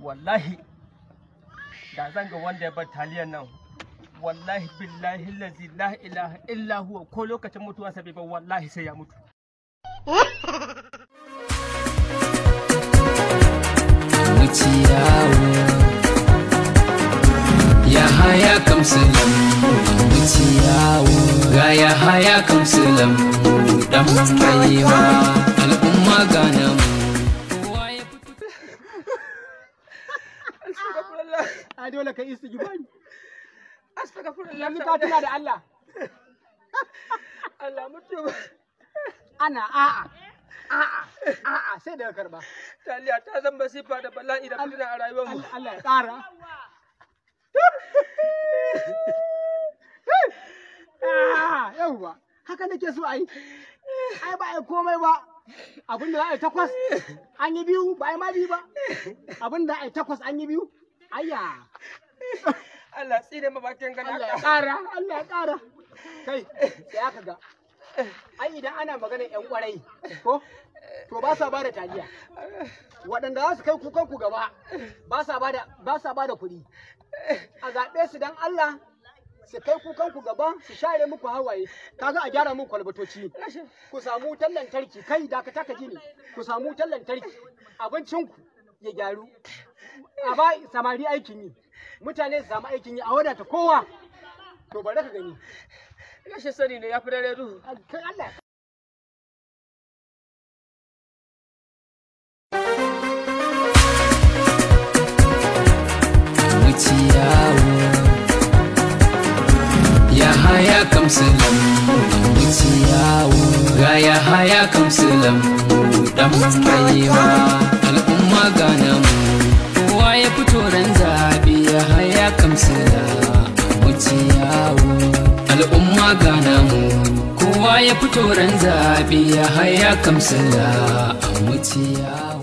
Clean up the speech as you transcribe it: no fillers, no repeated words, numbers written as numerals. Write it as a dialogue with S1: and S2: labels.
S1: Wallahi da zan ga wanda ya bar taliyan nan, wallahi billahi lazi la ilaha illa huwa, ko lokacin mutuwa sabi ba, wallahi sai ya mutu.
S2: Ya haya kamsulam wuciyawo, ga ya haya kamsulam dan baiwa al'umma gana mu.
S3: Ai dole ka istighfari.
S1: Astagfirullah.
S3: Yanzu ka tuna da Allah.
S1: Allah mutu.
S3: Ana a'a a'a a'a sai da karba.
S1: Taliya ta zan masifa da bala'i da fitina a rayuwar mu.
S3: Allah ya ƙara. Yauwa, haka nake so a yi. Ai ba a yi komai ba. Abin da za a yi takwas, an yi biyu, ba a yi ma biyu ba. Abin da za a yi takwas, an yi biyu. Ayya.
S1: Allah tsine ma bakin gana.
S3: Allah ya ƙara, Allah ya ƙara. Kai, sai aka ga. Ai idan ana magana ƴan ƙwarai, ko? To ba sa bada taliya. Waɗanda za su kai kukan ku gaba, ba sa bada ba sa bada kuɗi. A zaɓe su dan Allah su kai kukan ku gaba su share muku hawaye. Kaga a gyara muku kwalbatoci. Ku samu wutar lantarki, kai dakata ka ji ne. Ku samu wutar lantarki, abincinku ya gyaru. A ba samari aikin yi. Mutane su samu aikin yi a wadata kowa. To bari ka gani.
S1: Rashin sani ne ya fi dare duhu.
S3: Kai Allah.
S2: Ya haya kamsulam wuciyawo, ga ya haya kamsulam dan baiwa al'umma gana mu. Kowa ya fito ran zaɓe, ya haya kamsila wuciyawo, al'umma gana mu. Kowa ya fito ran zaɓe, ya haya kamsila wuciyawo.